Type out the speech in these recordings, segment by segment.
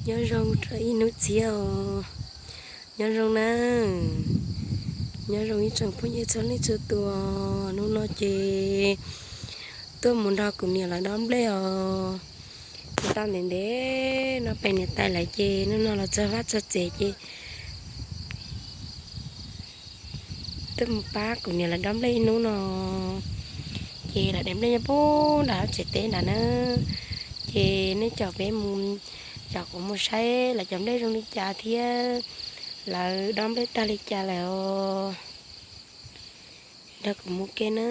Nyob zoo rau ib hnub txiv os. Nyob zoo na. Nyob zoo ib tsoom phooj ywg txhua leej txhua tus. Hnub no ces tuaj mus nrog kuv niam lawv dob nplej os. Ces tau ntev ntev no pem niam tais lawv ces hnub no los txog vaj txog tsev ces tuaj mus pab kuv niam lawv dob nplej ib hnub no. Ces lawv daim nplej nyob puag nram tsev teb nrad na. Ces nej caum peb mus, caum kuv mus saib lawv cov nplej zoo li cas thiab lawv dob nplej tag li cas lawm os. Nrog kuv mus ke na.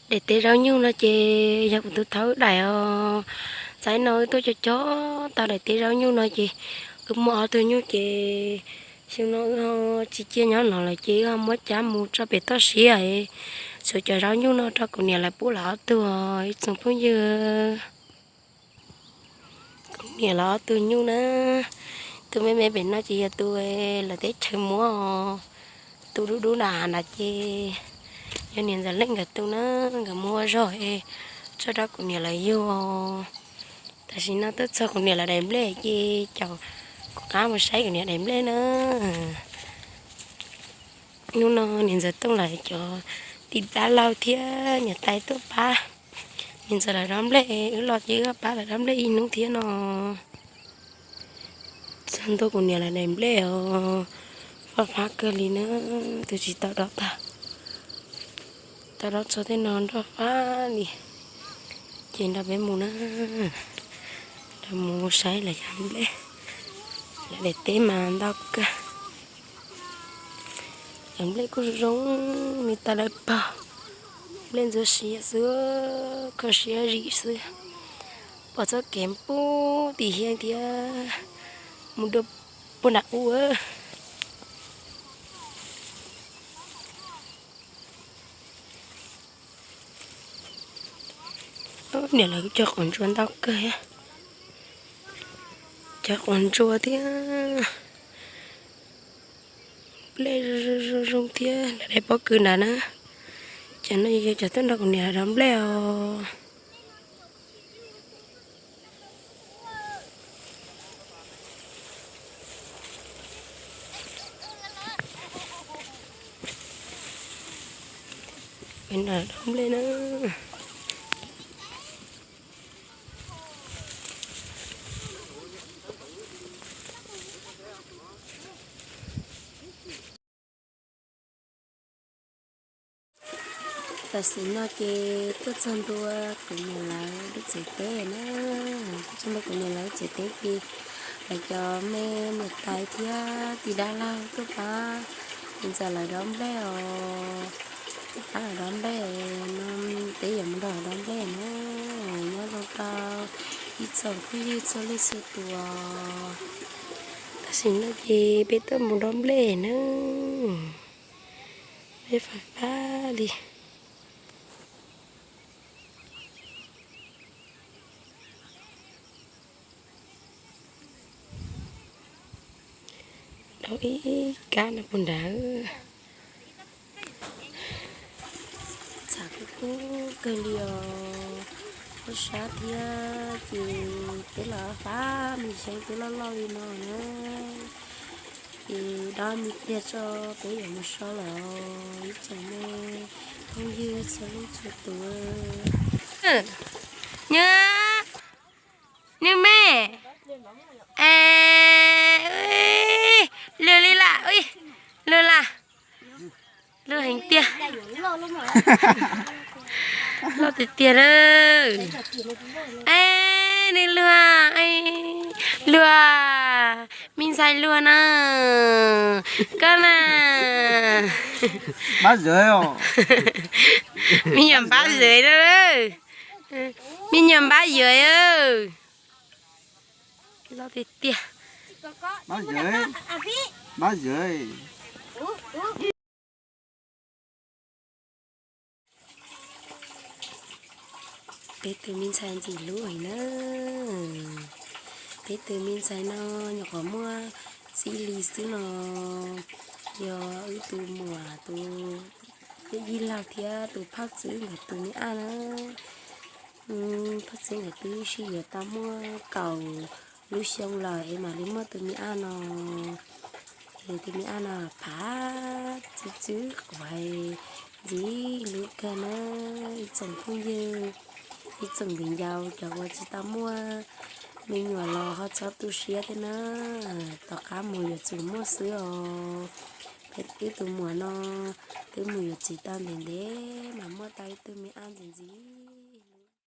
Daim teb zaub nyuj no ces yog kuv tus thaub wb daim os. Txaib no wb tuaj cog cog tau daim teb zaub nyuj no ces wb muaj ob tug nyuj ces xyoo no wb ho tsis ciaj nyob no lawm ces wb ho muab cab mus tso pem toj siab. Tshuav cov zaub nyuj no rau kuv niam lawv pub lawv ob tug os ib tsoom phooj ywg. Kuv niam lawv ob tug nyuj na, tus me me pem no ces yog tus lawv teb chaws muab, tus dub dub nram hav nrad ces yog niam ntxawm Leej nkawd tus na, nkawd muab ua zog es tso rau kuv niam lawv yug. Tam sim no tuaj txog kuv niam lawv daim nplej ces caum kuv qab mus saib kuv niam daim nplej na. Hnub no niam ntxawm Tooj lawv cov tij dab laug thiab niam tais tuaj pab niam ntxawm lawv dob nplej, wb los ces wb pab lawv dob nplej ib hnub thiab no. Txog ntua kuv niam lawv daim nplej os, faj fab kawg li na, tus tsis tau dob tag, tau dob txog tej no nroj fab li. Ces nrog peb mus na, nrog mus saib lawv cov nplej, lawv daim teb mas ntau kawg. Cov nplej kuj zoo zoo li tas lawm pog, nplej ntxuav siav xwb, kho siab zim xwb. Pom txoj kev pub tim hiab thiab mus dua puag nram ub. Niam lawv cog quav ntsuab ntau kawg thiab, cog quav ntsuab thiab nplej zoo zoo thiab lawv daim pob kws nrad na. Cov no yog cov tuaj nrog kuv niam lawv dob nplej os. Peb nrog dob nplej na. Tam sim no ces tuaj txog ntua kuv niam lawv lub tsev teb na. Tuaj txog ntua kuv niam lawv lub tsev teb ces lawv cov me niam tais thiab tij dab laug tuaj pab niam ntxawm lawv dob nplej os. Tuaj pab lawv dob nplej no, peb yuav mus nrog lawv dob nplej na. Nyob zoo rau ib tsoom phooj ywg txhua leej txhua tus. Tam sim no ces peb tuaj mus dob nplej na. Nplej fab fab li. Dob ib kab no puag nrad. Txham kub kub kawg li os. Kub sab thiab ces peb los fab me xyoob twb loj loj li no na. Ces dob me tiag tso, peb yuav mus so lawm ib tsoom me phooj ywg txhua leej txhua tus. Nws, nws me, luag li lam, luag lam, luag heev tiag. Loj tiag tiag lawm. Es nws luag, luag, me ntxhais luag na, koj na. Me nyuam npab zawv na, me nyuam npab zawv. Loj tiag tiag. Peb tus me ntxhais ntxim hlub heev na. Peb tus me ntxhais no nyuam qhuav muaj tsib hlis xwb no, yog wb tus muam tus yij laug thiab tus phauj txwv nkawd tus me ab na. Phaj Txeeb nkawd twb sib yuav tau muaj kaum lub xyoo lawm es mam li muaj tus me ab no. Es tus me ab no phav txwv txwv quav ntxiv lub kawg na. Ib tsoom phooj ywg, ib tsoom viv ncaus cov uas tsis tau muaj me nyuam los ho txhob tu siab thiab na. Tom qab mus yuav tsum muaj xwb os. Peb ib tus muam no twb mus yuav txiv tau ntev ntev mas muaj tau ib tug me ab ntxiv ntxiv.